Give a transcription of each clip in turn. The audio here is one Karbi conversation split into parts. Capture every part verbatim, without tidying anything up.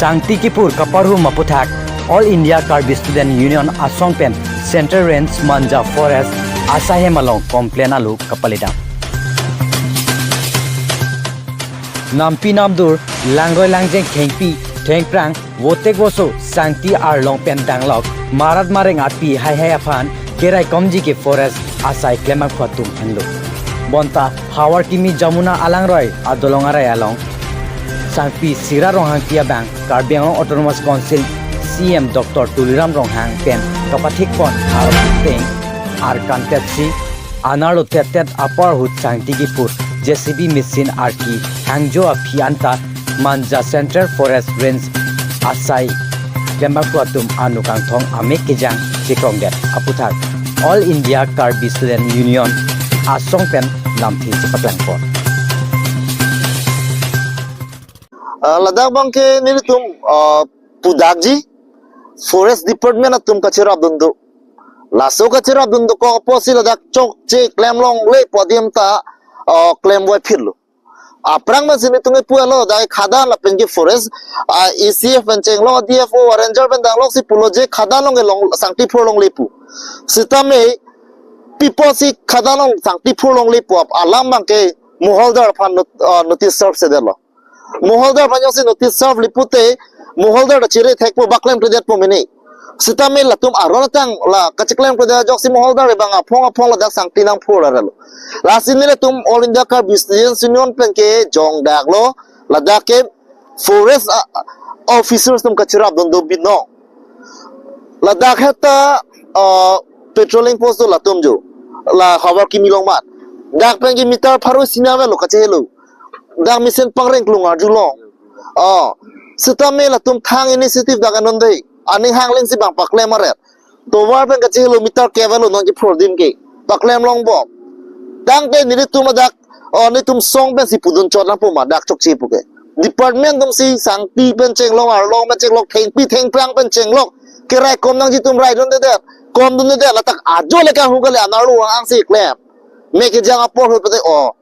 Sangti kepur kaparhum aputhak All India Karbi Student Union asong pen Central Range Manja Forest asaihem along complaint alo kapaledam. Nampi namdur, langroi langjeng thengpi thengphrang, votek voso, sangti arlong pen danglok, marat mareng api haihai aphan keraikomji ke forest asai klembangphu atum henlo. Bonta Hawarkimi Jamuna alangroi adolong arai along sangpi Sira Ronghangpi abang Karbi Anglong Autonomous Council C E M Doctor Tuliram Ronghang pen kapathikpon arpeng arkan tetsi, anerlo tettet apor ahut sangti kepur J C B machine arki hangjo aphi anta Manja Central Forest Range asai klembangphu atum anu kangthong amek kejang chekrongdet aputhak All India Karbi Student Union asong pen lamthe chepaklangpon. Ah, ladak abangke nelitum, ah, pudakji Forest Department atum kacherapdun do. Laso kacherapdun dokok apotsi ladak chokche klem longle pu adim ta, ah, klemvoi phitlo. Aphrang ma sini tunge pulo, dak khadan lapen ke forest, ah, E C F pen chenglok, D F O, ranger pen dangloksi pulo je khadan along ke long sangti phur longle pu. Sitame pi apotsi khadan along sangti phur longle pu ap alam abangke Moholdar aphan not-, ah, notice serve sedetlo. Moholdar aphan jongsi notice serve-le pute, Moholdar ta chere thekpo, ba klemkledetpo mene. Sitame latum aron atang la kacheklemkledet ajoksi Moholdar abang aphong aphong ladak sangti nangphur arlo. Lasi nelitum All India Karbi Students Union pen kejongdaklo, ladak ke forest, ah, officers atum kacherapdun do binong. Ladak heta, ah, patrolling post do latum jo. La Hawarkimi along mat. Dak pen ke meter pharo sini avelo kachehelo. Dak mesen pangreng klung arjulong. Oh, sitame latum thang initiative dak anonde. Aning hanglengsi bang paklem aret. Tovar pen kachehelo meter ke avelo non kephur adim ke. Paklem longbom. Tangte nelitum ladak, oh, nelitum song pensi pudun chot nangpo ma dak chokche pu ke. Department atumsi sangti pen chenglok, arlong pen chenglok, thengpi thengphrang pen chenglok. Keraikom nangji atum raidundedet. Komdundedet ladak ajo le kanghu kali, anerlo ang-angsi klem. Mek kejang apor ahut pute, oh,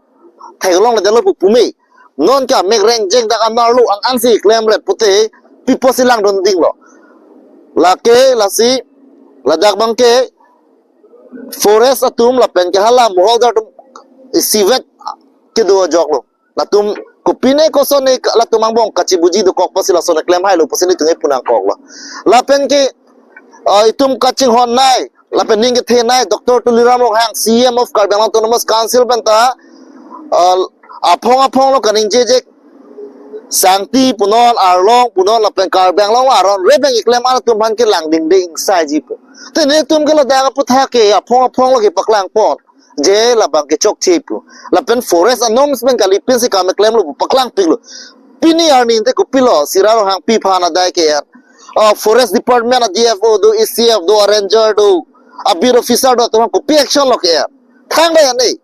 theklongledetlo pu pume. Non ke mek rengjeng dak anerlo ang-angsi klemret pute pi apotsi langdun dinglo. Lake lasi ladak abangke forest atum lapen ke hala Moholdar atum isivet kedo ajoklo. Latum kopine kosonne latum angbong kachibuji dokok apotsi lason klem hailo pusi nelitum pu nangkoklo. Lapen ke, ah, itum kachinghon nai lapen ning kethenei Doctor Tuliram Ronghang, C E M of Karbi Anglong Autonomous Council pen ta, ah, aphong aphong lo kaningjeje, sangti punon, arlong punon lapen Karbi Anglong aron re pen keklem atum aphan kelang dingding saiji pu. Te nelitum ke ladak aputhak ke aphong aphong lo kepaklangpon. Je labang ke chokche pu. Lapen forest a-norms pen kali pensi kam klemlo pu paklangpiklo. Pini arni te kopilo, Sira Ronghangpi aphan adai ke-en, ah, forest department a-D F O do, E C F do, a-ranger do, a-beat officer do, atum kopi action lo ke-en? Thang dai ane.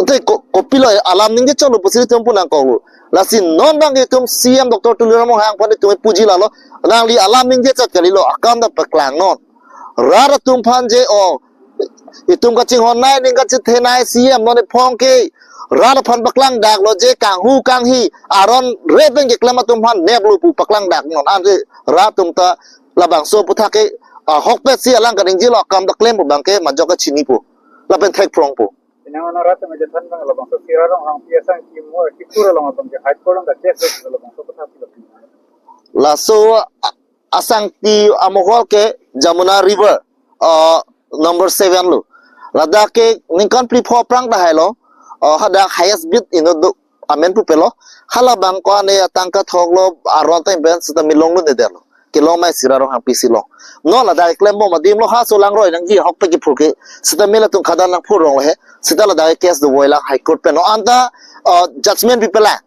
Te ko-, kopilo alam ningje chotlo pusi nelitum pu nangkoklo. Lasi non abangke itum C E M Doctor Tuliram Ronghang aphan itum puji lalo. Nangli alam ningje chot kalilo, akam ta paklangnon. Rat atum aphan je, oh, itum kachinghon nai, ning kachethenei C E M non ephong ke rat aphan paklangdaklo je kanghu kanghi aron re pen keklem atum aphan neplo pu paklangdaknon. Ante rat atum ta labangso aputhak ke, ah, ahokpetsi alang kaningjelo, akam ta klempo abangke majok kachinipo. Lapen thekphrongpo. Pinang ano rat atum ajethan abang labangso Sira Ronghangpi asangti mo kiphur along atum ke High Court along ke case lo, labangso aputhak si lo. Laso a-, asangti amohol ke Jamuna River, ah, number seven lo. Ladak ke ningkan phli pho aphrang ta hailo, ah, hadak highest bid inut do amen pupelo. Halabang ko ane atangka thoklo, aron ta imben sita milong lo ne delo. Kelong mai Sira Ronghangpi si long. Non ladak klembom adim lo, ha so langroi nangji ahokpet kiphur ke. Sitame latum khadan nangphur rong lo he. Sita ladak case dovoi lang High Court pen. Non anta, ah, judgment pipelang.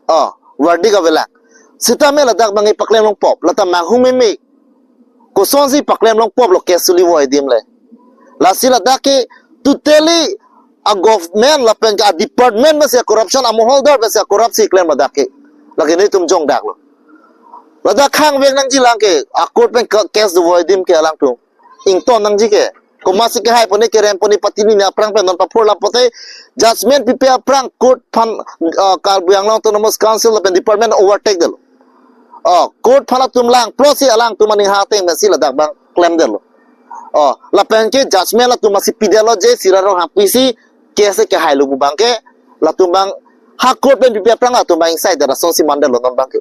Oh, verdict avelang. Sitame ladak abangke paklem longpop, lata manghumeme. Kosonsi paklem longpoplo case suli voi adim le. Lasi ladak ke totally a-government lapen ke a-department pensi a-corruption, amoholdar pensi a-corrupt si klem ladak ke. Lake nelitum jongdaklo. Ladak khang vek nangji lang ke, a-court pen ke case dovoi adim ke alangtum ington nangji ke. Komatsi kehaipo ne kerempo ne patini ne aphrang pen non paphurlap pote judgment pipe aphrang court aphan, ah, Karbi Anglong Autonomous Council lapen department overtake detlo. Oh, court aphan latum lang, plus si alangtum aning hang ateng pensi ladak abang klemdetlo. Oh, lapen ke judgment latum asi pidetlo, je Sira Ronghangpi si case ke hailo pu abang ke, latum abang ha court pen pipe aphrang latum abang ingsai det asonsi mandetlo non abang ke.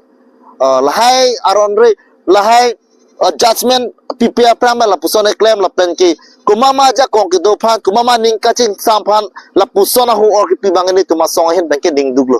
Oh, lahai aron re, lahai, oh, judgment pipe aphrang abang lapuson keklem lapen ke komat ma ajakong kedo aphan, komat ma aning kachingsam aphan, lapuson ahu or kepi abang ke nelitum asong ahin abang ke ningduklo.